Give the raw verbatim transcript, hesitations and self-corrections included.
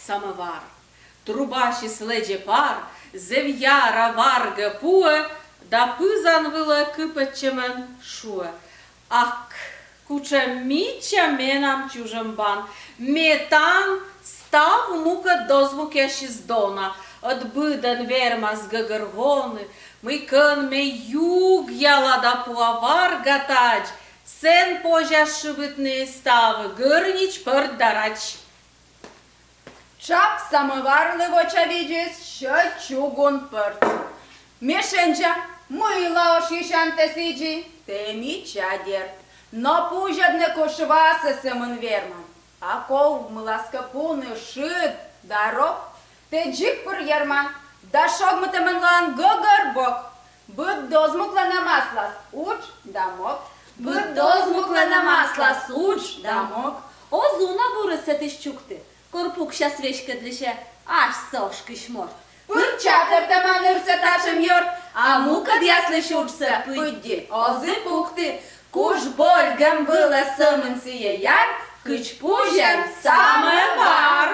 Самӧвар. Трубасьыс лэдзӧ пар, зэв яра варгӧ пуӧ да пызан вылӧ кыпӧдчӧмӧн шуӧ: «Ак, кутшӧм мича менам чужӧмбан! Ме тан став мукӧд дозмукъясысь дона, ӧд быдӧн вермас гӧгӧрвоны, мый кӧн ме югъяла да пуа варга тадз, сэн позяс шыбитны ставыс гӧрнич, пӧрт да рач». Чап самӧварлы вочавидзис сьӧд чугун пӧрт. Ме шензя, мыйла ошйысян тэ сідзи, тэ мича, дерт. Но пузьӧдны куш васӧ сӧмын верман. А ковмылас кӧ пуны шыд да рок, тэ дзик пыр ерман да шогмытӧмӧн лоан гӧгӧрбок. Быд дозмуклӧнӧм аслас удж да мог. Быд дозмуклӧнӧм аслас удж да мог. Оз уна бурӧс сэтысь чукты, кор пуксяс веськӧдлысьӧ асьсӧ ошкысь морт. Пыр чатыртӧма нырсӧ татшӧм ёрт, а мукӧдъяслысь уджсӧ пыдди оз и пукты. Куш больгӧм вылӧ сӧмын сійӧ яр, кыдз пузьӧн самӧвар.